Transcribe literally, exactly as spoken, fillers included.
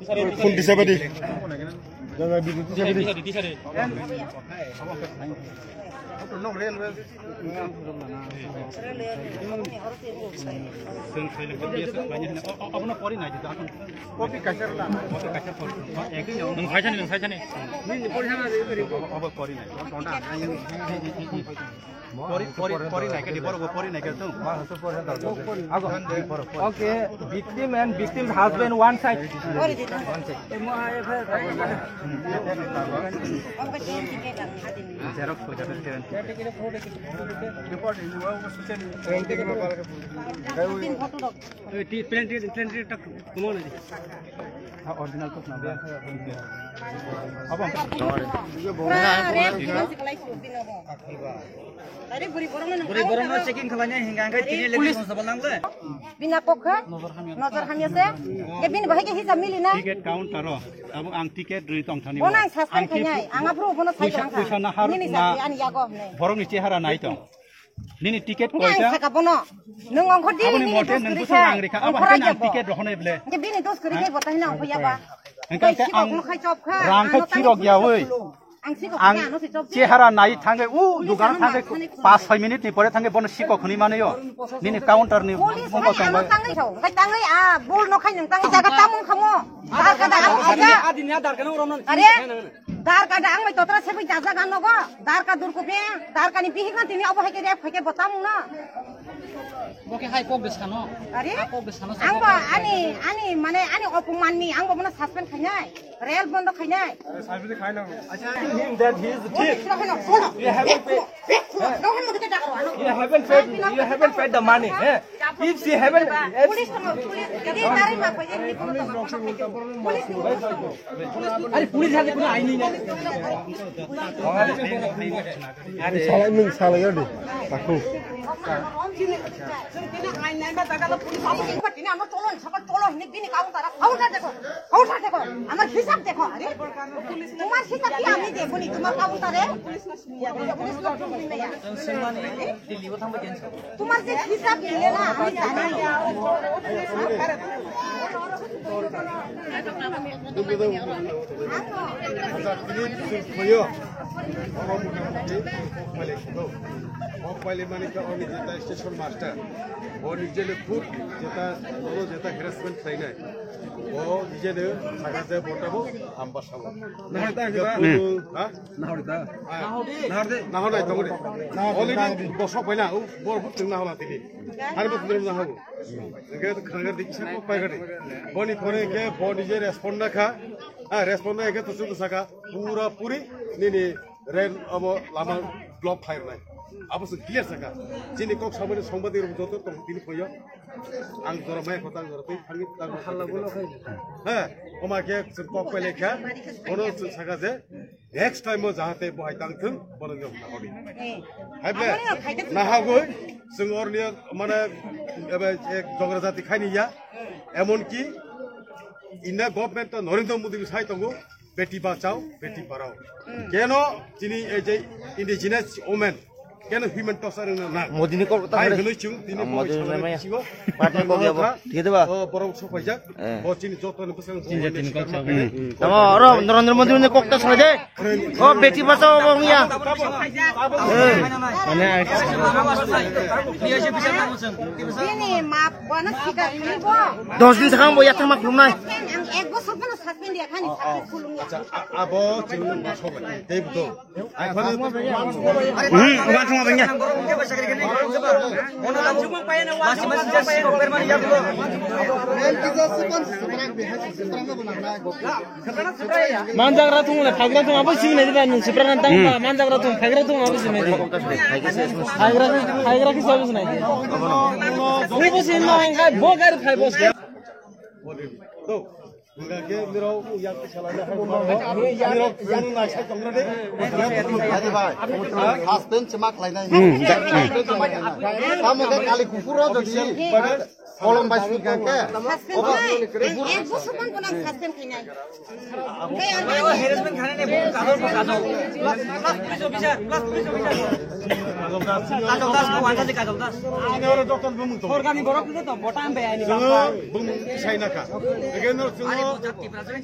Phone disable di. Jaga video disable di. Copy kaisa rwla. Nwng phaisani, nwng phaisani. Obo pori nai. Pori, pori, pori nai khe di, borok bo pori nai khe thung. Okay, victim and victim's husband one side. Xerox ko jate seven. Ei, ti-, plain ticket, plain ticket tak kumon aja. Ha, original kok nang. Apa? Pura red, bini se kalai su, bini abo. Tari buri borong nang. Buri borong no checking khalanya hingga hingga tini lagi police. Bina kok kha? Nozor hamya se. Ke bini bahai ke hisab mili na. Ticket counter o. Abo ang ticket rwi tong thani. Bono ang suspend khainai. Ang aphuru bono sai puisa, tong kha. Puisa na har nini na. Ani yago ne. Borok ni chehara nai tong. Nini ticket koita? Ang saka bono. Nwng ongkho di. Aboni nini mote dos nwng kwrwi bwswk kha. Ang rikha. Abo hai ang ticket rohonai ble. Hwnkhe bini dos kwrwi khe bo tahina ongkho yaba. Hwnkhe ang rang khai chirok ya oi. Ang chehara nai thangwi u dukan thangwi pas soi minute ni pore thangwi bono sikok hwnwi manayo. Nini counter ni police mungko tongbai. Tangwi thau. Hai tangwi a bol no khai nwng tangwi jaga tamung khamo. Dar kada ang khaja. Adini adar kana urono. Are. Dar kada ang mai totra sebi jaga gano go. Dar ka dur ko be. Dar kani bihik na tini obo hai ke rep hai ke botam na. Boke hai kok de sano. Are? Hai kok de sano. Ang bo ani ani mane ani opuman ni ang bo mane suspend khainai. Rel bondo khainai. Suspend khainai. Acha him that he is a thief. You haven't paid. You haven't paid. You haven't paid the money. Eh? If she haven't, if Police tong, police. Jadi tarik ma pwede ni polo tong. Police tong. Are police hale kono aini na. Salai mung salai adi. Aku. Tini ano cholo, saka cholo, ni bini counter, counter dekho, counter dekho, amar hisab dekho, are? Tomar hisab ki ami dekho ni, tomar counter e? Tomar je hisab dile na, ami jani. Acha, tini chwng phaio. Obo mota moti kok pailai kheno. Kok pailai mani khe oni jeta station master. Bo nijeno khud jeta, bono jeta harassment khlainai. Bo nijeno sakha je bo tamo hamba sao. Nahar ta hiba? Ha? Nahar ta. Nahar de. Nahar nai tongo de. Already bosok paina, o bor butung nahar tini. Hari butung nahar. Hingke khwnagar di kisa kok pai gari. Boni phone hingke bo nije respond na kha. Ah, respond na hingke to sung saka pura puri nini ren amo lama block khai rwnai. Abo se clear saka. Chini kok samani songbadik rok joto tong tini phoyo. Ang jora mai kota ang jora tei thangni tang halla bolo khai. He, oma ke sung kok pai lekha. Bono sung saka je. Next time o jahate bo hai tang thung, bono jok na hodi. Eh. Hai ble, amoni o khai de na hagoi, sung orni mane ebe ek jogra jati khaini ya, emon ki India government to Narendra Modi sai tongo, beti bachao, beti padhao. Hmm. Keno chini ei je indigenous women, keno human torture na na. Modi ni kok ta hai hare. Hwnwi chung tini Modi ni maya. Bisingo. Partner kok ya bo. Thik ase ba? O borok sok paijak. Eh. Bo chini joto ni bwskango chini joto ni kok sa. Hmm. Tamo oro Narendra Modi ni kok ta salai de. O beti bachao bo ya. Eh. Mane ai. Bini map bono sikar ni bo. Dos din sekarang bo ya tama khulumnai. Ang ek bosor bono suspend ya khani khulum ya. Acha, a-, abo chini sok paijak. Tei bo. Hmm, uban thung abang ya. Manjagra thung le, phagra thung abo sing nai ba, nung sipra nang tang ba, manjagra thung, phagra thung abo sing nai. Phagra, phagra ki sabo sing nai. Abo sing nai, bo gari phai bos. Hadi bhai, husband se ma khlainai. Hmm, da, hmm. Husband se ma khlainai. Tamo khe kali kuphur o jodi. Kolom bai sika ke? Suspend khai. Ek bosor pon kono suspend khainai. Harassment khainai ne, bo kajol, bo kajol. Plus, plus police officer, plus police officer. Kajol Das, bo wanja di Kajol Das. Sorkar ni borok ni to bota ambe ani. Bumung sai naka. Again no. Ani bo jati prasani.